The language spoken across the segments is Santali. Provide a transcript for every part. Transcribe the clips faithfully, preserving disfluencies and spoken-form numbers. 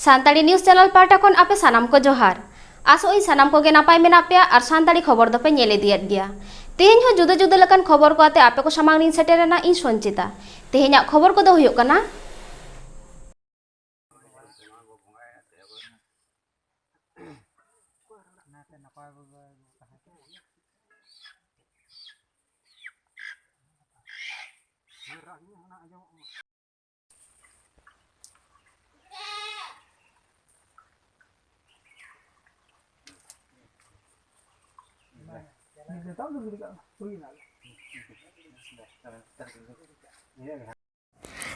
ᱥᱟᱱᱛᱟᱲᱤ ᱱᱤᱭᱩᱡᱽ ᱪᱮᱱᱮᱞ ᱯᱟᱦᱴᱟ ᱠᱷᱚᱱ ᱟᱯᱮ ᱥᱟᱱᱟᱢ ᱠᱚ ᱡᱚᱦᱟᱨ᱾ ᱟᱥᱚᱜ ᱟᱹᱧ ᱥᱟᱱᱟᱢ ᱠᱚᱜᱮ ᱱᱟᱯᱟᱭ ᱢᱮᱱᱟᱜ ᱯᱮᱭᱟ ᱟᱨ ᱥᱟᱱᱛᱟᱲᱤ ᱠᱷᱚᱵᱚᱨ ᱫᱚᱯᱮ ᱧᱮᱞ ᱤᱫᱤᱭᱮᱫ ᱜᱮᱭᱟ᱾ ᱛᱮᱦᱮᱧ ᱦᱚᱸ ᱡᱩᱫᱟᱹ ᱡᱩᱫᱟᱹ ᱞᱮᱠᱟᱱ ᱠᱷᱚᱵᱚᱨ ᱠᱚ ᱟᱛᱮ ᱟᱯᱮ ᱠᱚ ᱥᱟᱢᱟᱝ ᱨᱤᱧ ᱥᱮᱴᱮᱨᱮᱱᱟ ᱤᱧ ᱥᱚᱧᱪᱤᱛᱟ᱾ ᱛᱮᱦᱮᱧᱟᱜ ᱠᱷᱚᱵᱚᱨ ᱠᱚᱫᱚ ᱦᱩᱭᱩᱜ ᱠᱟᱱᱟ,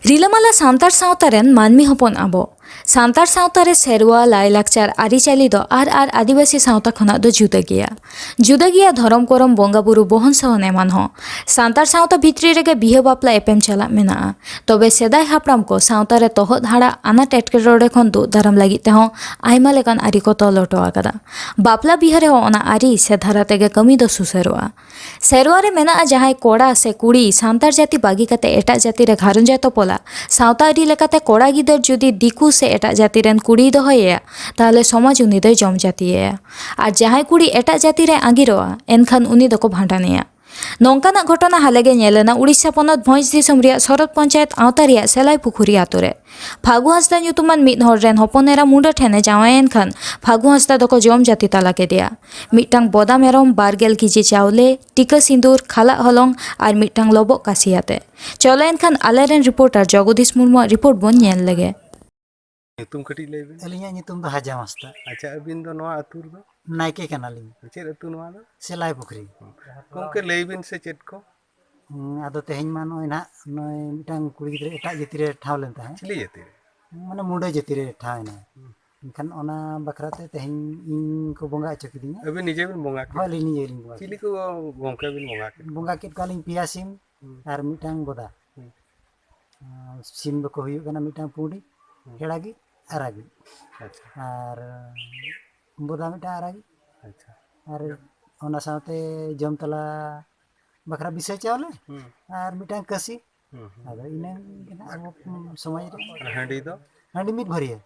ᱨᱤᱞᱟᱹᱢᱟᱞᱟ ᱥᱟᱱᱛᱟᱲ ᱥᱟᱶᱛᱟ ᱨᱮᱱ ᱢᱟᱹᱱᱢᱤ ᱦᱚᱯᱚᱱ ᱟᱵᱚ᱾ ᱥᱟᱱᱛᱟᱲ ᱥᱟᱶᱛᱟ ᱨᱮ ᱥᱮᱨᱣᱟ, ᱞᱟᱭᱼᱞᱟᱠᱪᱟᱨ, ᱟᱹᱨᱤᱪᱟᱹᱞᱤ ᱫᱚ ᱟᱨ ᱟᱨ ᱟᱹᱫᱤᱵᱟᱹᱥᱤ ᱥᱟᱶᱛᱟ ᱠᱷᱚᱱᱟᱜ ᱫᱚ ᱡᱩᱫᱟᱹ ᱜᱮᱭᱟ᱾ ᱡᱩᱫᱟᱹ ᱜᱮᱭᱟ ᱫᱷᱚᱨᱚᱢ ᱠᱚᱨᱚᱢ, ᱵᱚᱸᱜᱟ ᱵᱩᱨᱩ, ᱵᱚᱦᱚᱱ ᱥᱚᱦᱚᱱ ᱮᱢᱟᱱ ᱦᱚᱸ᱾ ᱥᱟᱱᱛᱟᱲ ᱥᱟᱶᱛᱟ ᱵᱷᱤᱛᱨᱤ ᱨᱮᱜᱮ ᱵᱤᱦᱟᱹ ᱵᱟᱯᱞᱟ ᱮᱯᱮᱢ ᱪᱟᱞᱟᱜ ᱢᱮᱱᱟᱜᱼᱟ᱾ ᱛᱚᱵᱮ ᱥᱮᱫᱟᱭ ᱦᱟᱯᱲᱟᱢ ᱠᱚ ᱥᱟᱶᱛᱟ ᱨᱮ ᱛᱚᱦᱚᱫ ᱦᱟᱲᱟᱜ ᱟᱱᱟᱴ ᱮᱴᱠᱮᱴᱚᱬᱮ ᱠᱷᱚᱱ ᱫᱩᱜ ᱫᱟᱨᱟᱢ ᱞᱟᱹᱜᱤᱫ ᱛᱮᱦᱚᱸ ᱟᱭᱢᱟ ᱞᱮᱠᱟᱱ ᱟᱹᱨᱤ ᱠᱚ ᱛᱚᱞ ᱦᱚᱴᱚ ᱟᱠᱟᱫᱟ᱾ ᱵᱟᱯᱞᱟ ᱵᱤᱦᱟᱹ ᱨᱮᱦᱚᱸ ᱚᱱᱟ ᱟᱹᱨᱤ ᱥᱮ ᱫᱷᱟᱨᱟ ᱛᱮᱜᱮ ᱠᱟᱹᱢᱤ ᱫᱚ ᱥᱩᱥᱟᱹᱨᱚᱜᱼᱟ᱾ ᱥᱮᱨᱣᱟ ᱨᱮ ᱢᱮᱱᱟᱜᱼᱟ, ᱡᱟᱦᱟᱸᱭ ᱠᱚᱲᱟ ᱥᱮ ᱠᱩᱲᱤ ᱥᱟᱱᱛᱟᱲ ᱡᱟᱹᱛᱤ ᱵᱟᱹᱜᱤ ᱠᱟᱛᱮ ᱮᱴᱟᱜ ᱡᱟᱹᱛᱤ ᱨᱮ ᱜᱷᱟᱨᱚᱸᱡᱽ ᱮ ᱛᱚᱯᱚᱞᱟ, ᱥᱟᱶᱛᱟ ᱟᱹᱨᱤ ᱞᱮᱠᱟᱛᱮ ᱠᱚᱲᱟ ᱜᱤᱫᱟᱹᱨ ᱡᱩᱫᱤ ᱫᱤᱠᱩ ᱥᱮ ᱮᱴᱟᱜ ᱡᱟᱹᱛᱤ ᱨᱮᱱ ᱠᱩᱲᱤᱭ ᱫᱚᱦᱚᱭᱮᱭᱟ, ᱛᱟᱦᱚᱞᱮ ᱥᱚᱢᱟᱡᱽ ᱩᱱᱤ ᱫᱚᱭ ᱡᱚᱢ ᱡᱟᱹᱛᱤᱭᱮᱭᱟ᱾ ᱟᱨ ᱡᱟᱦᱟᱸᱭ ᱠᱩᱲᱤ ᱮᱴᱟᱜ ᱡᱟᱹᱛᱤ ᱨᱮ ᱟᱸᱜᱤᱨᱚᱜᱼᱟ, ᱮᱱᱠᱷᱟᱱ ᱩᱱᱤ ᱫᱚᱠᱚ ᱵᱷᱟᱸᱰᱟᱱᱮᱭᱟ᱾ ᱱᱚᱝᱠᱟᱱᱟᱜ ᱜᱷᱚᱴᱚᱱᱟ ᱦᱟᱞᱮ ᱜᱮ ᱧᱮᱞ ᱮᱱᱟ ᱩᱲᱤᱥᱥᱟ ᱯᱚᱱᱚᱛ ᱵᱷᱚᱸᱡᱽ ᱫᱤᱥᱚᱢ ᱨᱮᱭᱟᱜ ᱥᱚᱨᱚᱛ ᱯᱚᱧᱪᱟᱭᱮᱛ ᱟᱣᱛᱟ ᱨᱮᱭᱟᱜ ᱥᱮᱞᱟᱭ ᱯᱩᱠᱷᱩᱨᱤ ᱟᱛᱳ ᱨᱮ᱾ ᱯᱷᱟᱹᱜᱩ ᱦᱟᱸᱥᱫᱟ ᱧᱩᱛᱩᱢᱟᱱ ᱢᱤᱫ ᱦᱚᱲ ᱨᱮᱱ ᱦᱚᱯᱚᱱ ᱮᱨᱟ ᱢᱩᱸᱰᱟᱹ ᱴᱷᱮᱱᱮ ᱡᱟᱶᱟᱭᱮᱱ ᱠᱷᱟᱱ ᱯᱷᱟᱹᱜᱩ ᱦᱟᱸᱥᱫᱟ ᱫᱚᱠᱚ ᱡᱚᱢ ᱡᱟᱹᱛᱤ ᱛᱟᱞᱟ ᱠᱮᱫᱮᱭᱟ᱾ ᱢᱤᱫᱴᱟᱝ ᱵᱚᱫᱟ ᱢᱮᱨᱚᱢ, ᱵᱟᱨ ᱜᱮᱞ ᱠᱮᱡᱤ ᱪᱟᱣᱞᱮ, ᱴᱤᱠᱟᱹ ᱥᱤᱸᱫᱩᱨ, ᱠᱷᱟᱞᱟᱜ ᱦᱚᱞᱚᱝ ᱟᱨ ᱢᱤᱫᱴᱟᱝ ᱞᱚᱵᱚᱜ ᱠᱟᱥᱤ ᱟᱛᱮ᱾ ᱪᱚᱞᱚ ᱮᱱᱠᱷᱟᱱ ᱟᱞᱮᱨᱮᱱ ᱨᱤᱯᱳᱨᱴᱟᱨ ᱡᱚᱜᱚᱫᱤᱥ ᱢᱩᱨᱢᱩᱣᱟᱜ ᱨᱤᱯᱳᱨᱴ ᱵᱚᱱ ᱧᱮᱞ ᱞᱮᱜᱮ᱾ ᱧᱩᱛᱩᱢ ᱠᱟᱹᱴᱤᱡ ᱞᱟᱹᱭ ᱵᱤᱱ᱾ ᱟᱹᱞᱤᱧᱟᱜ ᱧᱩᱛᱩᱢ ᱫᱚ ᱦᱟᱡᱟᱢ ᱦᱟᱸᱥᱫᱟ᱾ ᱟᱪᱪᱷᱟ, ᱟᱹᱵᱤᱱ ᱫᱚ ᱱᱚᱣᱟ ᱟᱹᱛᱩ ᱨᱮᱫᱚ? ᱱᱟᱭᱠᱮ ᱠᱟᱱᱟᱞᱤᱧ᱾ ᱪᱮᱫ ᱟᱹᱛᱩ ᱱᱚᱣᱟ ᱫᱚ? ᱥᱮᱞᱟᱭ ᱯᱩᱠᱷᱨᱤ᱾ ᱜᱚᱢᱠᱮ, ᱞᱟᱹᱭ ᱵᱤᱱ ᱥᱮ ᱪᱮᱫ ᱠᱚ? ᱦᱩᱸ, ᱟᱫᱚ ᱛᱮᱦᱮᱧ ᱢᱟ ᱱᱚᱜᱼᱚᱭ ᱱᱟᱦᱟᱜ ᱱᱚᱜᱼᱚᱭ ᱢᱤᱫᱴᱟᱝ ᱠᱩᱲᱤ ᱜᱤᱫᱽᱨᱟᱹ ᱮᱴᱟᱜ ᱡᱟᱹᱛᱤ ᱨᱮ ᱴᱷᱟᱶ ᱞᱮᱱ ᱛᱟᱦᱮᱸᱫ᱾ ᱪᱤᱞᱤ ᱡᱟᱹᱛᱤ ᱨᱮ? ᱢᱟᱱᱮ ᱢᱩᱸᱰᱟᱹ ᱡᱟᱹᱛᱤ ᱨᱮ ᱴᱷᱟᱶ ᱮᱱᱟᱭ᱾ ᱦᱩᱸ᱾ ᱮᱱᱠᱷᱟᱱ ᱚᱱᱟ ᱵᱟᱠᱷᱨᱟ ᱛᱮ ᱛᱮᱦᱮᱧ ᱤᱧ ᱠᱚ ᱵᱚᱸᱜᱟ ᱦᱚᱪᱚ ᱠᱤᱫᱤᱧᱟ᱾ ᱟᱹᱵᱤᱱ ᱱᱤᱡᱮ ᱵᱤᱱ ᱵᱚᱸᱜᱟ ᱠᱮᱫᱟ? ᱦᱳᱭ, ᱟᱹᱞᱤᱧ ᱱᱤᱡᱮ ᱞᱤᱧ ᱵᱚᱸᱜᱟ ᱪᱤᱞᱤ ᱠᱮᱫᱟ᱾ ᱠᱚ ᱜᱚᱢᱠᱮ ᱵᱤᱱ ᱵᱚᱸᱜᱟ ᱠᱮᱫ ᱠᱚᱣᱟ? ᱵᱚᱸᱜᱟ ᱠᱮᱫ ᱠᱚᱣᱟᱞᱤᱧ ᱯᱮᱭᱟ ᱥᱤᱢ ᱦᱩᱸ᱾ ᱟᱨ ᱢᱤᱫᱴᱟᱝ ᱵᱚᱫᱟ᱾ ᱦᱩᱸ᱾ ᱟᱨ ᱥᱤᱢ ᱫᱚᱠᱚ ᱦᱩᱭᱩᱜ ᱠᱟᱱᱟ ᱢᱤᱫᱴᱟᱝ ᱯᱩᱸᱰᱤ, ᱦᱩᱸ᱾ ᱦᱮᱲᱟᱜᱤᱡ, ᱟᱨᱟᱜᱤᱡ᱾ ᱟᱪᱪᱷᱟ᱾ ᱟᱨ ᱵᱚᱫᱟ ᱢᱤᱫᱴᱟᱝ ᱟᱨᱟᱜᱤᱡ᱾ ᱟᱪᱪᱷᱟ᱾ ᱟᱨ ᱚᱱᱟ ᱥᱟᱶᱛᱮ ᱡᱚᱢ ᱛᱟᱞᱟ ᱵᱟᱠᱷᱨᱟ ᱵᱤᱥᱟᱹ ᱪᱟᱣᱞᱮ ᱦᱩᱸ᱾ ᱟᱨ ᱢᱤᱫᱴᱟᱝ ᱠᱟᱹᱥᱤ᱾ ᱦᱩᱸ, ᱦᱩᱸ᱾ ᱟᱫᱚ ᱤᱱᱟᱹ ᱜᱮ ᱱᱟᱦᱟᱜ ᱟᱵᱚ ᱥᱚᱢᱟᱡᱽ ᱨᱮ᱾ ᱟᱨ ᱦᱟᱺᱰᱤ ᱫᱚ? ᱦᱟᱺᱰᱤ ᱢᱤᱫ ᱵᱷᱟᱹᱨᱭᱟᱹ᱾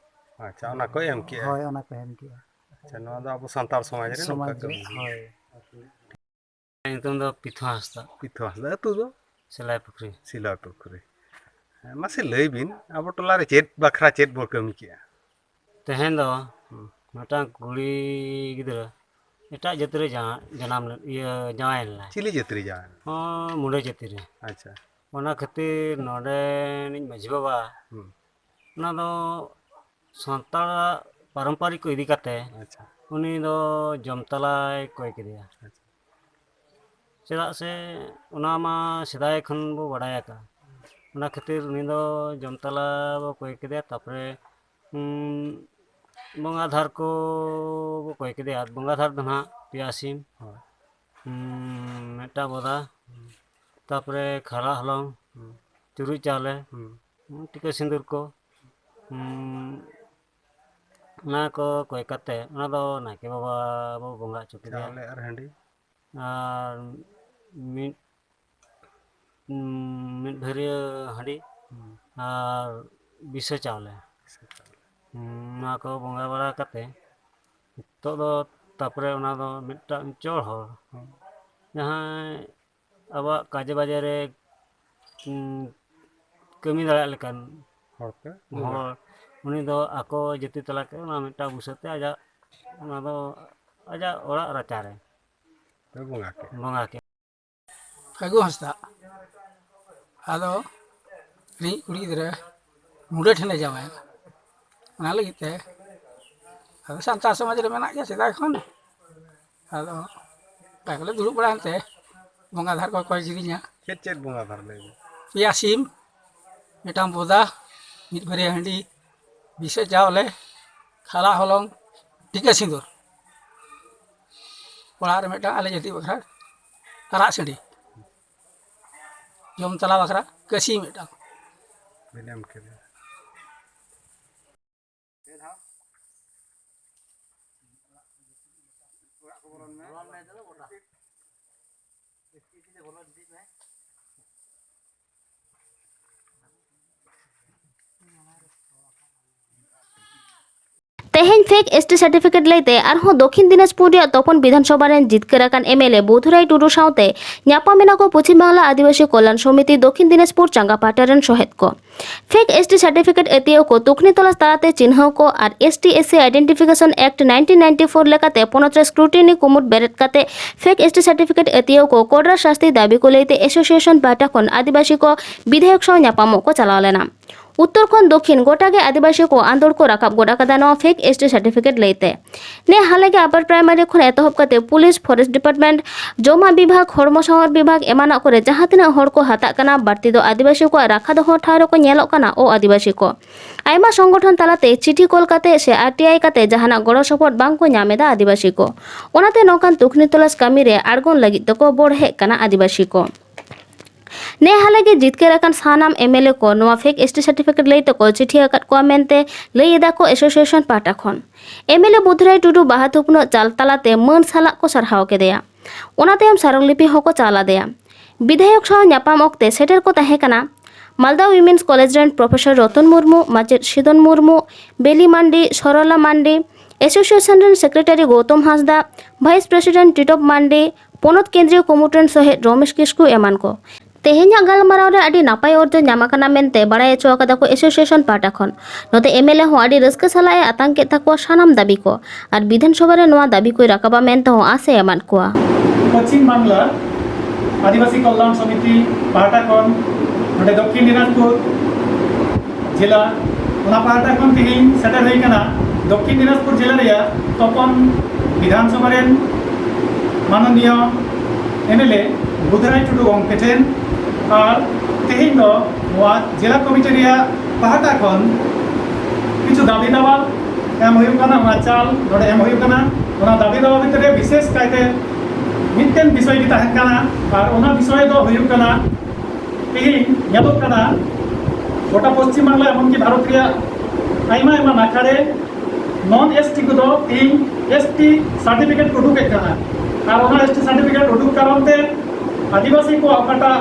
ᱟᱪᱪᱷᱟ, ᱚᱱᱟ ᱠᱚ ᱮᱢ ᱠᱮᱜᱼᱟ᱾ ᱦᱳᱭ, ᱚᱱᱟ ᱠᱚ ᱮᱢ ᱠᱮᱜᱼᱟ᱾ ᱟᱪᱪᱷᱟ, ᱱᱚᱣᱟ ᱫᱚ ᱟᱵᱚ ᱥᱟᱱᱛᱟᱲ ᱥᱚᱢᱟᱡᱽ ᱨᱮ ᱱᱚᱝᱠᱟ ᱥᱚᱢᱟᱡᱽ ᱨᱮ, ᱠᱟᱹᱢᱤ᱾ ᱦᱳᱭ᱾ ᱧᱩᱛᱩᱢ ᱫᱚ ᱯᱤᱛᱷᱚ ᱦᱟᱸᱥᱫᱟ᱾ ᱯᱤᱛᱷᱚ ᱦᱟᱸᱥᱫᱟ, ᱟᱹᱛᱩ ᱫᱚ? ᱥᱤᱞᱟᱭ ᱯᱩᱠᱷᱨᱤ᱾ ᱥᱤᱞᱟᱭ ᱯᱩᱠᱷᱨᱤ᱾ ᱦᱮᱸ, ᱢᱟᱥᱮ ᱞᱟᱹᱭ ᱵᱤᱱ, ᱟᱵᱚ ᱴᱚᱞᱟ ᱨᱮ ᱪᱮᱫ ᱵᱟᱠᱷᱨᱟ ᱪᱮᱫ ᱵᱚ ᱠᱟᱹᱢᱤ ᱠᱮᱜᱼᱟ? ᱛᱮᱦᱮᱧ ᱫᱚ ᱦᱩᱸ᱾ ᱢᱤᱫᱴᱟᱝ ᱠᱩᱲᱤ ᱜᱤᱫᱽᱨᱟᱹ ᱮᱴᱟᱜ ᱡᱟᱹᱛ ᱨᱮ ᱡᱟᱶᱟᱭ, ᱡᱟᱱᱟᱢ ᱞᱮᱱ, ᱤᱭᱟᱹ, ᱡᱟᱶᱟᱭ ᱞᱮᱱᱟᱭ᱾ ᱪᱤᱞᱤ ᱡᱟᱹᱛ ᱨᱮ ᱡᱟᱶᱟᱭ ᱞᱮᱱᱟ? ᱦᱚᱸ, ᱢᱩᱰᱟᱹ ᱡᱟᱹᱛ ᱨᱮ᱾ ᱟᱪᱪᱷᱟ᱾ ᱚᱱᱟ ᱠᱷᱟᱹᱛᱤᱨ ᱱᱚᱰᱮᱱᱤᱡ ᱢᱟᱹᱡᱷᱤ ᱵᱟᱵᱟ, ᱦᱩᱸ᱾ ᱚᱱᱟ ᱫᱚ ᱥᱟᱱᱛᱟᱲᱟᱜ ᱯᱟᱨᱚᱢᱯᱚᱨᱤᱠ ᱠᱚ ᱤᱫᱤ ᱠᱟᱛᱮ ᱟᱪᱪᱷᱟ᱾ ᱩᱱᱤ ᱫᱚ ᱡᱚᱢᱛᱟᱞᱟᱭ ᱠᱚᱭ ᱠᱮᱫᱮᱭᱟ᱾ ᱟᱪᱪᱷᱟ᱾ ᱪᱮᱫᱟᱜ ᱥᱮ ᱚᱱᱟ ᱢᱟ ᱥᱮᱫᱟᱭ ᱠᱷᱚᱱ ᱵᱚ ᱵᱟᱲᱟᱭ ᱟᱠᱟᱫᱼᱟ᱾ ᱚᱱᱟ ᱠᱷᱟᱹᱛᱤᱨ ᱩᱱᱤ ᱫᱚ ᱡᱚᱢᱛᱟᱞᱟ ᱵᱚ ᱠᱚᱭ ᱠᱮᱫᱮᱭᱟ᱾ ᱛᱟᱨᱯᱚᱨᱮ, ᱩᱸ, ᱵᱚᱸᱜᱟ ᱫᱷᱟᱨ ᱠᱚ ᱵᱚ ᱠᱚᱭ ᱠᱮᱫᱮᱭᱟ᱾ ᱵᱚᱸᱜᱟ ᱫᱷᱟᱨ ᱫᱚ ᱱᱟᱦᱟᱜ ᱯᱮᱭᱟ ᱥᱤᱢ, ᱦᱳᱭ᱾ ᱩᱸ, ᱢᱤᱫᱴᱟᱝ ᱵᱚᱫᱟ, ᱛᱟᱨᱯᱚᱨᱮ ᱠᱷᱟᱨᱟ ᱦᱚᱞᱚᱝ, ᱦᱩᱸ᱾ ᱪᱩᱨᱩᱡ ᱪᱟᱣᱞᱮ, ᱦᱩᱸ᱾ ᱩᱸ, ᱴᱤᱠᱟᱹ ᱥᱤᱸᱫᱩᱨ ᱠᱚ, ᱩᱸ, ᱚᱱᱟ ᱠᱚ ᱠᱚᱭ ᱠᱟᱛᱮ, ᱚᱱᱟ ᱫᱚ ᱱᱟᱭᱠᱮ ᱵᱟᱵᱟ ᱵᱚ ᱵᱚᱸᱜᱟ ᱦᱚᱪᱚ ᱠᱮᱫᱮᱭᱟ᱾ ᱪᱟᱣᱞᱮ ᱟᱨ ᱦᱟᱺᱰᱤ? ᱟᱨ ᱢᱤᱫ, ᱩᱸ, ᱢᱤᱫ ᱵᱷᱟᱹᱨᱭᱟᱹ ᱦᱟᱺᱰᱤ ᱦᱩᱸ᱾ ᱟᱨ ᱵᱤᱥᱟᱹ ᱪᱟᱣᱞᱮ᱾ ᱵᱤᱥᱟᱹ ᱪᱟᱣᱞᱮ᱾ ᱩᱸ, ᱱᱚᱣᱟ ᱠᱚ ᱵᱚᱸᱜᱟ ᱵᱟᱲᱟ ᱠᱟᱛᱮ, ᱱᱤᱛᱚᱜ ᱫᱚ ᱛᱟᱯᱚᱨᱮ ᱚᱱᱟ ᱫᱚ ᱢᱤᱫᱴᱟᱝ ᱪᱚᱲ ᱦᱚᱲ, ᱦᱩᱸ᱾ ᱡᱟᱦᱟᱸᱭ ᱟᱵᱚᱣᱟᱜ ᱠᱟᱡᱮ ᱵᱟᱡᱮ ᱨᱮ, ᱩᱸ, ᱠᱟᱹᱢᱤ ᱫᱟᱲᱮᱭᱟᱜ ᱞᱮᱠᱟᱱ ᱦᱚᱲ ᱯᱮ ᱦᱚᱲ, ᱩᱱᱤ ᱫᱚ ᱟᱠᱚ ᱡᱟᱹᱛᱤ ᱛᱟᱞᱟ ᱠᱮᱫ, ᱚᱱᱟ ᱢᱤᱫᱴᱟᱝ ᱵᱩᱥᱟᱹᱛᱮ ᱟᱡᱟᱜ, ᱚᱱᱟ ᱫᱚ ᱟᱡᱟᱜ ᱚᱲᱟᱜ ᱨᱟᱪᱟᱨᱮ ᱯᱮ ᱵᱚᱸᱜᱟ ᱠᱮᱫ᱾ ᱵᱚᱸᱜᱟ ᱠᱮᱫ᱾ ᱯᱷᱟᱹᱜᱩ ᱦᱟᱸᱥᱫᱟ᱾ ᱟᱫᱚ ᱨᱤᱧᱤᱡ ᱠᱩᱲᱤ ᱜᱤᱫᱽᱨᱟᱹ ᱢᱩᱰᱟᱹ ᱴᱷᱮᱱᱮ ᱡᱟᱶᱟᱭᱮᱱᱟ᱾ ᱚᱱᱟ ᱞᱟᱹᱜᱤᱫ ᱛᱮ ᱟᱫᱚ ᱥᱟᱱᱛᱟᱲ ᱥᱚᱢᱟᱡᱽ ᱨᱮ ᱢᱮᱱᱟᱜ ᱜᱮᱭᱟ ᱥᱮᱫᱟᱭ ᱠᱷᱚᱱ᱾ ᱟᱫᱚ ᱚᱱᱠᱟ ᱜᱮᱞᱮ ᱫᱩᱲᱩᱵ ᱵᱟᱲᱟᱭᱮᱱ ᱛᱮ ᱵᱚᱸᱜᱟ ᱫᱷᱟᱨ ᱠᱚ ᱠᱚᱭ ᱠᱤᱫᱤᱧᱟ᱾ ᱪᱮᱫ ᱪᱮᱫ ᱵᱚᱸᱜᱟ ᱫᱷᱟᱨ ᱞᱟᱹᱭ ᱵᱤᱱ? ᱯᱮᱭᱟ ᱥᱤᱢ, ᱢᱤᱫᱴᱟᱝ ᱵᱚᱫᱟ, ᱢᱤᱫ ᱵᱷᱟᱹᱨᱭᱟᱹ ᱦᱟᱺᱰᱤ, ᱵᱤᱥᱟᱹ ᱪᱟᱣᱞᱮ, ᱠᱷᱟᱞᱟ ᱦᱚᱞᱚᱝ, ᱴᱤᱠᱟᱹ ᱥᱤᱸᱫᱩᱨ᱾ ᱚᱲᱟᱜ ᱨᱮ ᱢᱤᱫᱴᱟᱝ ᱟᱞᱮ ᱡᱟᱹᱛᱤ ᱵᱟᱠᱷᱨᱟ ᱟᱨᱟᱜ ᱥᱟᱺᱰᱤ᱾ ᱡᱚᱢ ᱛᱟᱞᱟ ᱵᱟᱠᱷᱨᱟ ᱠᱟᱹᱥᱤ ᱢᱤᱫᱴᱟᱝ᱾ ᱵᱤᱱ ᱮᱢ ᱠᱮᱫᱟ᱾ ᱛᱮᱦᱮᱧ ᱯᱷᱮᱠ ᱮᱥ ᱴᱤ ᱥᱟᱨᱴᱤᱯᱷᱤᱠᱮᱴ ᱞᱟᱹᱭᱛᱮ ᱟᱨᱦᱚᱸ ᱫᱚᱠᱷᱤᱱ ᱫᱤᱱᱟᱡᱽᱯᱩᱨ ᱨᱮᱭᱟᱜ ᱛᱚᱯᱚᱱ ᱵᱤᱫᱷᱟᱱ ᱥᱚᱵᱷᱟ ᱨᱮᱱ ᱡᱤᱛᱠᱟᱹᱨ ᱟᱠᱟᱱ ᱮᱢ ᱮᱞ ᱮ ᱵᱳᱫᱷᱩᱨᱟᱭ ᱴᱩᱰᱩ ᱥᱟᱶᱛᱮ ᱧᱟᱯᱟᱢ ᱮᱱᱟ ᱠᱚ ᱯᱚᱪᱷᱤᱢ ᱵᱟᱝᱞᱟ ᱟᱹᱫᱤᱵᱟᱹᱥᱤ ᱠᱚᱞᱭᱟᱱ ᱥᱚᱢᱤᱛᱤ ᱫᱚᱠᱷᱤᱱ ᱫᱤᱱᱟᱡᱽᱯᱩᱨ ᱪᱟᱸᱜᱟ ᱯᱟᱦᱴᱟ ᱨᱮᱱ ᱥᱚᱦᱮᱫ ᱠᱚ᱾ ᱯᱷᱮᱠ ᱮᱥ ᱴᱤ ᱥᱟᱨᱴᱤᱯᱷᱤᱠᱮᱴ ᱟᱹᱛᱤᱭᱟᱹᱣ ᱠᱚ ᱛᱩᱠᱷᱱᱤ ᱛᱚᱞᱟᱥ ᱛᱟᱞᱟᱛᱮ ᱪᱤᱱᱦᱟᱹᱣ ᱠᱚ ᱟᱨ S T S C identification act nineteen ninety four ᱞᱮᱠᱟᱛᱮ ᱯᱚᱱᱚᱛ ᱨᱮ ᱥᱠᱨᱩᱴᱤᱱᱤ ᱠᱩᱢᱩᱴ ᱵᱮᱨᱮᱫ ᱠᱟᱛᱮ ᱯᱷᱮᱠ ᱮᱥ ᱴᱤ ᱥᱟᱨᱴᱤᱯᱷᱤᱠᱮᱴ ᱟᱹᱛᱤᱭᱟᱹᱣ ᱠᱚ ᱠᱚᱰᱨᱟ ᱥᱟᱥᱛᱤ ᱫᱟᱹᱵᱤ ᱠᱚ ᱞᱟᱹᱭᱛᱮ ᱮᱥᱳᱥᱤᱭᱮᱥᱚᱱ ᱯᱟᱦᱴᱟ ᱠᱷᱚᱱ ᱟᱹᱫᱤᱵᱟᱹᱥᱤ ᱠᱚ ᱵᱤᱫᱷᱟᱭᱚᱠ ᱥᱟᱶ ᱧᱟᱯᱟᱢᱚᱜ ᱠᱚ ᱪᱟᱞᱟᱣ ᱞᱮᱱᱟ᱾ ᱩᱛᱛᱚᱨ ᱠᱷᱚᱱ ᱫᱚᱠᱷᱤᱱ ᱜᱚᱴᱟ ᱜᱮ ᱟᱹᱫᱤᱵᱟᱹᱥᱤ ᱠᱚ ᱟᱸᱫᱳᱲ ᱠᱚ ᱨᱟᱠᱟᱵ ᱜᱚᱫ ᱟᱠᱟᱫᱟ ᱱᱚᱣᱟ ᱯᱷᱮᱠ ᱮᱥ ᱴᱤ ᱥᱟᱨᱴᱤᱯᱷᱤᱠᱮᱴ ᱞᱟᱹᱭᱛᱮ᱾ ᱱᱮ ᱦᱟᱞᱮ ᱜᱮ ᱟᱯᱟᱨ ᱯᱨᱟᱭᱢᱟᱨᱤ ᱠᱷᱚᱱ ᱮᱛᱚᱦᱚᱵ ᱠᱟᱛᱮ ᱯᱩᱞᱤᱥ, ᱯᱷᱚᱨᱮᱥᱴ ᱰᱤᱯᱟᱨᱴᱢᱮᱱᱴ, ᱡᱚᱢᱟᱜ ᱵᱤᱵᱷᱟᱜᱽ, ᱦᱚᱲᱢᱚ ᱥᱟᱶᱟᱨ ᱵᱤᱵᱷᱟᱜᱽ ᱮᱢᱟᱱᱟᱜ ᱠᱚᱨᱮ ᱡᱟᱦᱟᱸ ᱛᱤᱱᱟᱹᱜ ᱦᱚᱲ ᱠᱚ ᱦᱟᱛᱟᱜ ᱠᱟᱱᱟ, ᱵᱟᱹᱲᱛᱤ ᱫᱚ ᱟᱹᱫᱤᱵᱟᱹᱥᱤ ᱠᱚᱣᱟᱜ ᱨᱟᱠᱷᱟ ᱫᱚᱦᱚ ᱴᱷᱟᱶ ᱨᱮᱠᱚ ᱧᱮᱞᱚᱜ ᱠᱟᱱᱟ ᱚ ᱟᱹᱫᱤᱵᱟᱹᱥᱤ ᱠᱚ᱾ ᱟᱭᱢᱟ ᱥᱚᱝᱜᱚᱴᱷᱚᱱ ᱛᱟᱞᱟᱛᱮ ᱪᱤᱴᱷᱤ ᱠᱚᱞ ᱠᱟᱛᱮ ᱥᱮ ᱟᱨ ᱴᱤ ᱟᱭ ᱠᱟᱛᱮ ᱡᱟᱦᱟᱱᱟᱜ ᱜᱚᱲᱚ ᱥᱚᱯᱚᱦᱚᱫ ᱵᱟᱝ ᱠᱚ ᱧᱟᱢ ᱮᱫᱟ ᱟᱹᱫᱤᱵᱟᱹᱥᱤ ᱠᱚ᱾ ᱚᱱᱟᱛᱮ ᱱᱚᱝᱠᱟᱱ ᱛᱩᱠᱷᱱᱤ ᱛᱚᱞᱟᱥ ᱠᱟᱹᱢᱤ ᱨᱮ ᱟᱬᱜᱚᱱ ᱞᱟᱹᱜᱤᱫ ᱛᱮᱠᱚ ᱵᱚᱲᱦᱮᱜ ᱠᱟᱱᱟ ᱟᱹᱫᱤᱵᱟᱹᱥᱤ ᱠᱚ᱾ ᱱᱮ ᱦᱟᱞᱮ ᱜᱮ ᱡᱤᱛᱠᱟᱹᱨ ᱟᱠᱟᱱ ᱥᱟᱱᱟᱢ ᱮᱢ ᱮᱞ ᱮ ᱠᱚ ᱱᱚᱣᱟ ᱯᱷᱮᱠ ᱮᱥ ᱴᱤ ᱥᱟᱨᱴᱤᱯᱷᱤᱠᱮᱴ ᱞᱟᱹᱭ ᱛᱮᱠᱚ ᱪᱤᱴᱷᱤ ᱟᱠᱟᱫ ᱠᱚᱣᱟ ᱢᱮᱱᱛᱮ ᱞᱟᱹᱭ ᱮᱫᱟ ᱠᱚ ᱮᱥᱳᱥᱤᱭᱮᱥᱚᱱ ᱯᱟᱦᱴᱟ ᱠᱷᱚᱱ᱾ ᱮᱢ ᱮᱞ ᱮ ᱵᱩᱫᱷᱨᱟᱭ ᱴᱩᱰᱩ ᱵᱟᱦᱟ ᱛᱷᱩᱯᱱᱟᱹᱜ ᱪᱟᱞ ᱛᱟᱞᱟᱛᱮ ᱢᱟᱹᱱ ᱥᱟᱞᱟᱜ ᱠᱚ ᱥᱟᱨᱦᱟᱣ ᱠᱮᱫᱮᱭᱟ᱾ ᱚᱱᱟ ᱛᱟᱭᱚᱢ ᱥᱟᱨᱚᱞᱤᱯᱤ ᱦᱚᱸᱠᱚ ᱪᱟᱞ ᱟᱫᱮᱭᱟ᱾ ᱵᱤᱫᱷᱟᱭᱚᱠ ᱥᱟᱶ ᱧᱟᱯᱟᱢ ᱚᱠᱛᱮ ᱥᱮᱴᱮᱨ ᱠᱚ ᱛᱟᱦᱮᱸ ᱠᱟᱱᱟ ᱢᱟᱞᱫᱟ ᱣᱤᱢᱮᱱᱥ ᱠᱚᱞᱮᱡᱽ ᱨᱮᱱ ᱯᱨᱚᱯᱷᱮᱥᱚᱨ ᱨᱚᱛᱚᱱ ᱢᱩᱨᱢᱩ, ᱢᱟᱪᱮᱫ ᱥᱤᱫᱚᱱ ᱢᱩᱨᱢᱩ, ᱵᱮᱞᱤ ᱢᱟᱱᱰᱤ, ᱥᱚᱨᱚᱞᱟ ᱢᱟᱱᱰᱤ, ᱮᱥᱳᱥᱤᱭᱮᱥᱚᱱ ᱨᱮᱱ ᱥᱮᱠᱨᱮᱴᱟᱨᱤ ᱜᱳᱣᱛᱚᱢ ᱦᱟᱸᱥᱫᱟ, ᱵᱷᱟᱭᱤᱥ ᱯᱨᱮᱥᱤᱰᱮᱱᱴ ᱴᱤᱴᱚᱯ ᱢᱟᱱᱰᱤ, ᱯᱚᱱᱚᱛ ᱠᱮᱱᱫᱨᱤᱭᱚ ᱠᱩᱢᱩᱴ ᱨᱮᱱ ᱥᱚᱦᱮᱫ ᱨᱚᱢᱮᱥ ᱠᱤᱥᱠᱩ ᱮᱢᱟᱱ ᱠᱚ᱾ ᱛᱮᱦᱮᱧᱟᱜ ᱜᱟᱞᱢᱟᱨᱟᱣ ᱨᱮ ᱟᱹᱰᱤ ᱱᱟᱯᱟᱭ ᱚᱨᱡᱚ ᱧᱟᱢ ᱟᱠᱟᱱᱟ ᱢᱮᱱᱛᱮ ᱵᱟᱲᱟᱭ ᱦᱚᱪᱚ ᱟᱠᱟᱫᱟ ᱠᱚ ᱮᱥᱳᱥᱤᱭᱮᱥᱚᱱ ᱯᱟᱦᱴᱟ ᱠᱷᱚᱱ᱾ ᱱᱚᱛᱮ ᱮᱢ ᱮᱞ ᱮ ᱦᱚᱸ ᱟᱹᱰᱤ ᱨᱟᱹᱥᱠᱟᱹ ᱥᱟᱞᱟᱜ ᱮ ᱟᱛᱟᱝ ᱠᱮᱫ ᱛᱟᱠᱚᱣᱟ ᱥᱟᱱᱟᱢ ᱫᱟᱹᱵᱤ ᱠᱚ ᱟᱨ ᱵᱤᱫᱷᱟᱱ ᱥᱚᱵᱷᱟ ᱨᱮ ᱱᱚᱣᱟ ᱫᱟᱹᱵᱤ ᱠᱚᱭ ᱨᱟᱠᱟᱵᱟ ᱢᱮᱱᱛᱮ ᱦᱚᱸ ᱟᱥ ᱮ ᱮᱢᱟᱫ ᱠᱚᱣᱟ᱾ ᱯᱚᱪᱷᱤᱢ ᱵᱟᱝᱞᱟ ᱟᱹᱫᱤᱵᱟᱹᱥᱤ ᱠᱚᱞᱭᱟᱱ ᱥᱚᱢᱤᱛᱤ ᱯᱟᱦᱴᱟ ᱠᱷᱚᱱ ᱱᱚᱰᱮ ᱫᱚᱠᱠᱷᱤᱱ ᱫᱤᱱᱟᱡᱽᱯᱩᱨ ᱡᱮᱞᱟ, ᱚᱱᱟ ᱯᱟᱦᱴᱟ ᱠᱷᱚᱱ ᱛᱮᱦᱮᱧ ᱥᱮᱴᱮᱨ ᱦᱩᱭ ᱠᱟᱱᱟ ᱫᱚᱠᱠᱷᱤᱱ ᱫᱤᱱᱟᱡᱽᱯᱩᱨ ᱡᱮᱞᱟ ᱨᱮᱭᱟᱜ ᱛᱚᱯᱚᱱ ᱵᱤᱫᱷᱟᱱ ᱥᱚᱵᱷᱟ ᱨᱮᱱ ᱢᱟᱱᱚᱱᱤᱭᱚ ᱮᱢ ᱮᱞ ᱮ ᱵᱩᱫᱷᱨᱟᱭ ᱴᱩᱰᱩ ᱜᱚᱢᱠᱮ ᱴᱷᱮᱱ᱾ ᱟᱨ ᱛᱮᱦᱮᱧ ᱫᱚ ᱱᱚᱣᱟ ᱡᱮᱞᱟ ᱠᱚᱢᱤᱴᱤ ᱨᱮᱭᱟᱜ ᱯᱟᱦᱴᱟ ᱠᱷᱚᱱ ᱠᱤᱪᱷᱩ ᱫᱟᱹᱵᱤ ᱫᱟᱣᱟ ᱮᱢ ᱦᱩᱭᱩᱜ ᱠᱟᱱᱟ, ᱚᱱᱟ ᱪᱟᱞ ᱱᱚᱰᱮ ᱮᱢ ᱦᱩᱭᱩᱜ ᱠᱟᱱᱟ᱾ ᱚᱱᱟ ᱫᱟᱹᱵᱤ ᱫᱟᱣᱟ ᱵᱷᱤᱛᱨᱤ ᱨᱮ ᱵᱤᱥᱮᱥ ᱠᱟᱭᱛᱮ ᱢᱤᱫᱴᱮᱱ ᱵᱤᱥᱚᱭ ᱜᱮ ᱛᱟᱦᱮᱱ ᱠᱟᱱᱟ, ᱟᱨ ᱚᱱᱟ ᱵᱤᱥᱚᱭ ᱫᱚ ᱦᱩᱭᱩᱜ ᱠᱟᱱᱟ, ᱛᱮᱦᱮᱧ ᱧᱮᱞᱚᱜ ᱠᱟᱱᱟ ᱜᱚᱴᱟ ᱯᱚᱥᱪᱤᱢ ᱵᱟᱝᱞᱟ, ᱮᱢᱚᱱᱠᱤ ᱵᱷᱟᱨᱚᱛ ᱨᱮᱭᱟᱜ ᱟᱭᱢᱟ ᱟᱭᱢᱟ ᱱᱟᱠᱷᱟ ᱨᱮ ᱱᱚᱱ ᱮᱥ ᱴᱤ ᱠᱚᱫᱚ ᱛᱮᱦᱮᱧ ᱮᱥ ᱴᱤ ᱥᱟᱨᱴᱤᱯᱷᱤᱠᱮᱴ ᱩᱰᱩᱠᱮᱫ ᱠᱟᱱᱟ᱾ ᱟᱨ ᱚᱱᱟ ᱮᱥ ᱴᱤ ᱥᱟᱨᱴᱤᱯᱷᱤᱠᱮᱴ ᱩᱰᱩᱠ ᱠᱟᱨᱚᱱ ᱛᱮ ᱟᱹᱫᱤᱵᱟᱹᱥᱤ ᱠᱚᱣᱟᱜ ᱚᱠᱟᱴᱟᱜ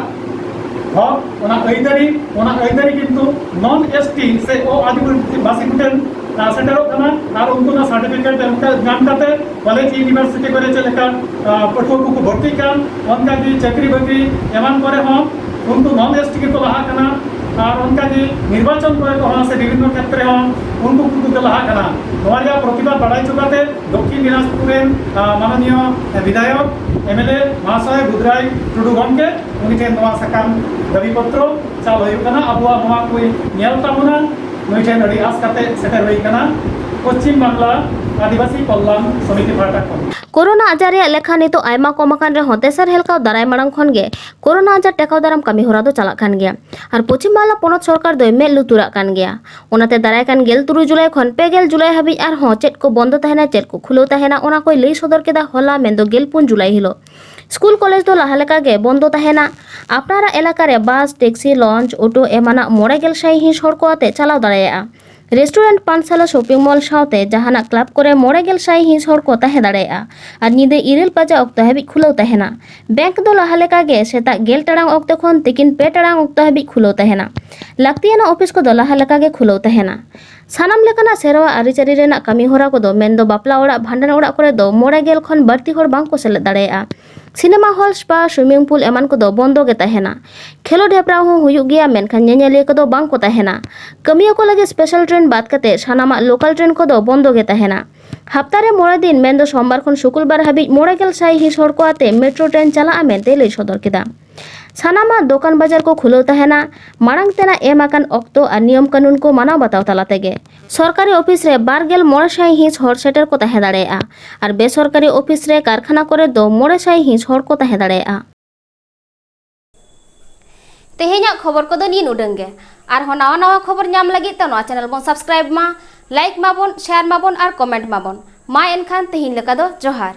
ᱦᱚᱠ, ᱚᱱᱟ ᱟᱹᱭᱫᱟᱹᱨᱤ, ᱚᱱᱟ ᱟᱹᱭᱫᱟᱹᱨᱤ ᱠᱤᱱᱛᱩ ᱱᱚᱱ ᱮᱥ ᱴᱤ ᱥᱮ ᱚ ᱟᱹᱫᱤᱵᱟᱹᱥᱤ ᱠᱚᱴᱷᱮᱱ ᱥᱮᱴᱮᱨᱚᱜ ᱠᱟᱱᱟ᱾ ᱟᱨ ᱩᱱᱠᱩ ᱫᱚ ᱥᱟᱨᱴᱤᱯᱷᱤᱠᱮᱴ ᱮᱢ ᱠᱟ-, ᱧᱟᱢ ᱠᱟᱛᱮ ᱠᱚᱞᱮᱡᱽ ᱤᱭᱩᱱᱤᱵᱷᱟᱨᱥᱤᱴᱤ ᱠᱚᱨᱮ ᱪᱮᱫ ᱞᱮᱠᱟ, ᱟ, ᱯᱟᱹᱴᱷᱩᱣᱟᱹ ᱠᱚᱠᱚ ᱵᱷᱚᱨᱛᱤᱜ ᱠᱟᱱ, ᱚᱱᱠᱟ ᱜᱮ ᱪᱟᱹᱠᱨᱤ ᱵᱟᱹᱠᱨᱤ ᱮᱢᱟᱱ ᱠᱚᱨᱮ ᱦᱚᱸ ᱩᱱᱠᱩ ᱱᱚᱱ ᱮᱥ ᱴᱤ ᱜᱮᱠᱚ ᱞᱟᱦᱟᱜ ᱠᱟᱱᱟ᱾ ᱟᱨ ᱚᱱᱠᱟ ᱜᱮ ᱱᱤᱨᱵᱟᱪᱚᱱ ᱠᱚᱨᱮ ᱠᱚᱦᱚᱸ ᱥᱮ ᱵᱤᱵᱷᱤᱱᱱᱚ ᱠᱷᱮᱛᱨᱮ ᱦᱚᱸ ᱩᱱᱠᱩ ᱠᱚᱠᱚ ᱞᱟᱦᱟᱜ ᱠᱟᱱᱟ᱾ ᱱᱚᱣᱟ ᱨᱮᱭᱟᱜ ᱯᱨᱚᱛᱤᱵᱟᱫ ᱵᱟᱲᱟᱭ ᱦᱚᱪᱚ ᱠᱟᱛᱮ ᱫᱚᱠᱠᱷᱤᱱ ᱫᱤᱱᱟᱡᱽᱯᱩᱨ ᱨᱮᱱ, ᱟ, ᱢᱟᱱᱚᱱᱤᱭᱚ ᱵᱤᱫᱷᱟᱭᱚᱠ, ᱮᱢ ᱮᱞ ᱮ ᱢᱚᱦᱟᱥᱚᱭ ᱵᱩᱫᱷᱨᱟᱭ ᱴᱩᱰᱩ ᱜᱚᱢᱠᱮ, ᱩᱱᱤ ᱴᱷᱮᱱ ᱱᱚᱣᱟ ᱥᱟᱠᱟᱢ ᱫᱟᱹᱵᱤ ᱯᱚᱛᱨᱚ ᱪᱟᱞ ᱦᱩᱭᱩᱜ ᱠᱟᱱᱟ᱾ ᱟᱵᱚᱣᱟᱜ ᱱᱚᱣᱟ ᱠᱚᱭ ᱧᱮᱞ ᱛᱟᱵᱚᱱᱟ, ᱱᱩᱭ ᱴᱷᱮᱱ ᱟᱹᱰᱤ ᱟᱸᱥ ᱠᱟᱛᱮ ᱥᱮᱴᱮᱨ ᱦᱩᱭ ᱠᱟᱱᱟ ᱯᱚᱪᱷᱤᱢ ᱵᱟᱝᱞᱟ ᱟᱹᱫᱤᱵᱟᱹᱥᱤ ᱠᱚᱞᱞᱟᱱ ᱥᱚᱢᱤᱛᱤ ᱯᱟᱦᱴᱟ ᱠᱷᱚᱱ᱾ ᱠᱳᱨᱳᱱᱟ ᱟᱡᱟᱨ ᱨᱮᱭᱟᱜ ᱞᱮᱠᱷᱟ ᱱᱤᱛᱚᱜ ᱟᱭᱢᱟ ᱠᱚᱢ ᱟᱠᱟᱱ ᱨᱮᱦᱚᱸ, ᱛᱮᱥᱟᱨ ᱦᱮᱞᱠᱟᱣ ᱫᱟᱨᱟᱭ ᱢᱟᱲᱟᱝ ᱠᱷᱚᱱ ᱜᱮ ᱠᱳᱨᱳᱱᱟ ᱟᱡᱟᱨ ᱴᱮᱠᱟᱣ ᱫᱟᱨᱟᱢ ᱠᱟᱹᱢᱤ ᱦᱚᱨᱟ ᱫᱚ ᱪᱟᱞᱟᱜ ᱠᱟᱱ ᱜᱮᱭᱟ᱾ ᱟᱨ ᱯᱚᱪᱷᱤᱢ ᱵᱟᱝᱞᱟ ᱯᱚᱱᱚᱛ ᱥᱚᱨᱠᱟᱨ ᱫᱚᱭ ᱢᱮᱫ ᱞᱩᱛᱩᱨᱟᱜ ᱠᱟᱱ ᱜᱮᱭᱟ᱾ ᱚᱱᱟᱛᱮ ᱫᱟᱨᱟᱭ ᱠᱟᱱ ᱜᱮᱞ ᱛᱩᱨᱩᱭ ᱡᱩᱞᱟᱭ ᱠᱷᱚᱱ ᱯᱮ ᱜᱮᱞ ᱡᱩᱞᱟᱭ ᱦᱟᱹᱵᱤᱡ ᱟᱨᱦᱚᱸ ᱪᱮᱫ ᱠᱚ ᱵᱚᱱᱫᱚ ᱛᱟᱦᱮᱱᱟ, ᱪᱮᱫ ᱠᱚ ᱠᱷᱩᱞᱟᱹᱣ ᱛᱟᱦᱮᱱᱟ, ᱚᱱᱟ ᱠᱚᱭ ᱞᱟᱹᱭ ᱥᱚᱫᱚᱨ ᱠᱮᱫᱟ ᱦᱚᱞᱟ, ᱢᱮᱱᱫᱚ ᱜᱮᱞ ᱯᱩᱱ ᱡᱩᱞᱟᱭ ᱦᱤᱞᱳᱜ᱾ ᱥᱠᱩᱞ ᱠᱚᱞᱮᱡᱽ ᱫᱚ ᱞᱟᱦᱟ ᱞᱮᱠᱟ ᱜᱮ ᱵᱚᱱᱫᱚ ᱛᱟᱦᱮᱱᱟ᱾ ᱟᱯᱱᱟᱨᱟᱜ ᱮᱞᱟᱠᱟ ᱨᱮ ᱵᱟᱥ, ᱴᱮᱠᱥᱤ, ᱞᱚᱧᱪ, ᱚᱴᱳ ᱮᱢᱟᱱᱟᱜ ᱢᱚᱬᱮ ᱜᱮᱞ ᱥᱟᱭᱦᱤᱸᱥ ᱦᱚᱲ ᱠᱚ ᱟᱛᱮ ᱪᱟᱞᱟᱣ ᱫᱟᱲᱮᱭᱟᱜᱼᱟ᱾ ᱨᱮᱥᱴᱩᱨᱮᱱᱴ, ᱯᱟᱱᱥᱟᱞᱟ, ᱥᱚᱯᱤᱝ ᱢᱚᱞ ᱥᱟᱶᱛᱮ ᱡᱟᱦᱟᱱᱟᱜ ᱠᱞᱟᱵᱽ ᱠᱚᱨᱮ ᱢᱚᱬᱮ ᱜᱮᱞ ᱥᱟᱭᱦᱤᱸᱥ ᱦᱚᱲ ᱠᱚ ᱛᱟᱦᱮᱸ ᱫᱟᱲᱮᱭᱟᱜᱼᱟ᱾ ᱟᱨ ᱧᱤᱫᱟᱹ ᱤᱨᱟᱹᱞ ᱵᱟᱡᱟ ᱚᱠᱛᱚ ᱦᱟᱹᱵᱤᱡ ᱠᱷᱩᱞᱟᱹᱣ ᱛᱟᱦᱮᱱᱟ᱾ ᱵᱮᱝᱠ ᱫᱚ ᱞᱟᱦᱟ ᱞᱮᱠᱟ ᱜᱮ ᱥᱮᱛᱟᱜ ᱜᱮᱞ ᱴᱟᱲᱟᱝ ᱚᱠᱛᱚ ᱠᱷᱚᱱ ᱛᱤᱠᱤᱱ ᱯᱮ ᱴᱟᱲᱟᱝ ᱚᱠᱛᱚ ᱦᱟᱹᱵᱤᱡ ᱠᱷᱩᱞᱟᱹᱣ ᱛᱟᱦᱮᱱᱟ᱾ ᱞᱟᱹᱠᱛᱤᱭᱟᱱᱟᱜ ᱚᱯᱷᱤᱥ ᱠᱚᱫᱚ ᱞᱟᱦᱟ ᱞᱮᱠᱟ ᱜᱮ ᱠᱷᱩᱞᱟᱹᱣ ᱛᱟᱦᱮᱱᱟ᱾ ᱥᱟᱱᱟᱢ ᱞᱮᱠᱟᱱᱟᱜ ᱥᱮᱨᱣᱟ ᱟᱹᱨᱤᱪᱟᱹᱞᱤ ᱨᱮᱱᱟᱜ ᱠᱟᱹᱢᱤ ᱦᱚᱨᱟ ᱠᱚᱫᱚ, ᱢᱮᱱᱫᱚ ᱵᱟᱯᱞᱟ ᱚᱲᱟᱜ, ᱵᱷᱟᱸᱰᱟᱱ ᱚᱲᱟᱜ ᱠᱚᱨᱮ ᱫᱚ ᱢᱚᱬᱮ ᱜᱮᱞ ᱠᱷᱚᱱ ᱵᱟᱹᱲᱛᱤ ᱦᱚᱲ ᱵᱟᱝ ᱠᱚ ᱥᱮᱞᱮᱫ ᱫᱟᱲᱮᱭᱟᱜᱼᱟ᱾ Cinema hall, spa, swimming pool ᱮᱢᱟᱱ ᱠᱚᱫᱚ ᱵᱚᱱᱫᱚ ᱜᱮ ᱛᱟᱦᱮᱱᱟ᱾ ᱠᱷᱮᱞᱳᱰ ᱦᱮᱯᱨᱟᱣ ᱦᱚᱸ ᱦᱩᱭᱩᱜ ᱜᱮᱭᱟ, ᱢᱮᱱᱠᱷᱟᱱ ᱧᱮᱧᱮᱞᱤᱭᱟᱹ ᱠᱚᱫᱚ ᱵᱟᱝ ᱠᱚ ᱛᱟᱦᱮᱱᱟ᱾ ᱠᱟᱹᱢᱤᱭᱟᱹ ᱠᱚ ᱞᱟᱹᱜᱤᱫ ᱥᱯᱮᱥᱟᱞ ᱴᱨᱮᱱ ᱵᱟᱫ ᱠᱟᱛᱮ ᱥᱟᱱᱟᱢᱟᱜ ᱞᱳᱠᱟᱞ ᱴᱨᱮᱱ ᱠᱚᱫᱚ ᱵᱚᱱᱫᱚ ᱜᱮ ᱛᱟᱦᱮᱱᱟ᱾ ᱦᱟᱯᱛᱟ ᱨᱮ ᱢᱚᱬᱮ ᱫᱤᱱ, ᱢᱮᱱᱫᱚ ᱥᱳᱢᱵᱟᱨ ᱠᱷᱚᱱ ᱥᱩᱠᱩᱞᱵᱟᱨ ᱦᱟᱹᱵᱤᱡ ᱢᱚᱬᱮ ᱜᱮᱞ ᱥᱟᱭᱦᱤᱸᱥ ᱦᱚᱲ ᱠᱚ ᱟᱛᱮ ᱢᱮᱴᱨᱳ ᱴᱨᱮᱱ ᱪᱟᱞᱟᱜᱼᱟ ᱢᱮᱱᱛᱮᱭ ᱞᱟᱹᱭ ᱥᱚᱫᱚᱨ ᱠᱮᱫᱟ᱾ ᱥᱟᱱᱟᱢᱟᱜ ᱫᱚᱠᱟᱱ ᱵᱟᱡᱟᱨ ᱠᱚ ᱠᱷᱩᱞᱟᱹᱣ ᱛᱟᱦᱮᱱᱟ, ᱢᱟᱲᱟᱝ ᱛᱮᱱᱟᱜ ᱮᱢ ᱟᱠᱟᱱ ᱚᱠᱛᱚ ᱟᱨ ᱱᱤᱭᱚᱢ ᱠᱟᱹᱱᱩᱱ ᱠᱚ ᱢᱟᱱᱟᱣ ᱵᱟᱛᱟᱣ ᱛᱟᱞᱟ ᱛᱮᱜᱮ᱾ ᱥᱚᱨᱠᱟᱨᱤ ᱚᱯᱷᱤᱥ ᱨᱮ ᱵᱟᱨ ᱜᱮᱞ ᱢᱚᱬᱮ ᱥᱟᱭᱦᱤᱸᱥ ᱦᱚᱲ ᱥᱮᱴᱮᱨ ᱠᱚ ᱛᱟᱦᱮᱸ ᱫᱟᱲᱮᱭᱟᱜᱼᱟ ᱟᱨ ᱵᱮᱥᱚᱨᱠᱟᱨᱤ ᱚᱯᱷᱤᱥ ᱨᱮ, ᱠᱟᱨᱠᱷᱟᱱᱟ ᱠᱚᱨᱮ ᱫᱚ ᱢᱚᱬᱮ ᱥᱟᱭᱦᱤᱸᱥ ᱦᱚᱲ ᱠᱚ ᱛᱟᱦᱮᱸ ᱫᱟᱲᱮᱭᱟᱜᱼᱟ᱾ ᱛᱮᱦᱮᱧᱟᱜ ᱠᱷᱚᱵᱚᱨ ᱠᱚᱫᱚ ᱱᱤᱱ ᱩᱰᱟᱹᱝ ᱜᱮ᱾ ᱟᱨᱦᱚᱸ ᱱᱟᱣᱟ ᱱᱟᱣᱟ ᱠᱷᱚᱵᱚᱨ ᱧᱟᱢ ᱞᱟᱹᱜᱤᱫ ᱛᱮ ᱱᱚᱣᱟ ᱪᱮᱱᱮᱞ ᱵᱚᱱ ᱥᱟᱵᱥᱠᱨᱟᱭᱤᱵ ᱢᱟ, ᱞᱟᱭᱤᱠ ᱢᱟᱵᱚᱱ, ᱥᱮᱭᱟᱨ ᱢᱟᱵᱚᱱ ᱟᱨ ᱠᱚᱢᱮᱱᱴ ᱢᱟᱵᱚᱱ᱾ ᱢᱟ ᱮᱱᱠᱷᱟᱱ ᱛᱮᱦᱮᱧ ᱞᱮᱠᱟ ᱫᱚ ᱡᱚᱦᱟᱨ᱾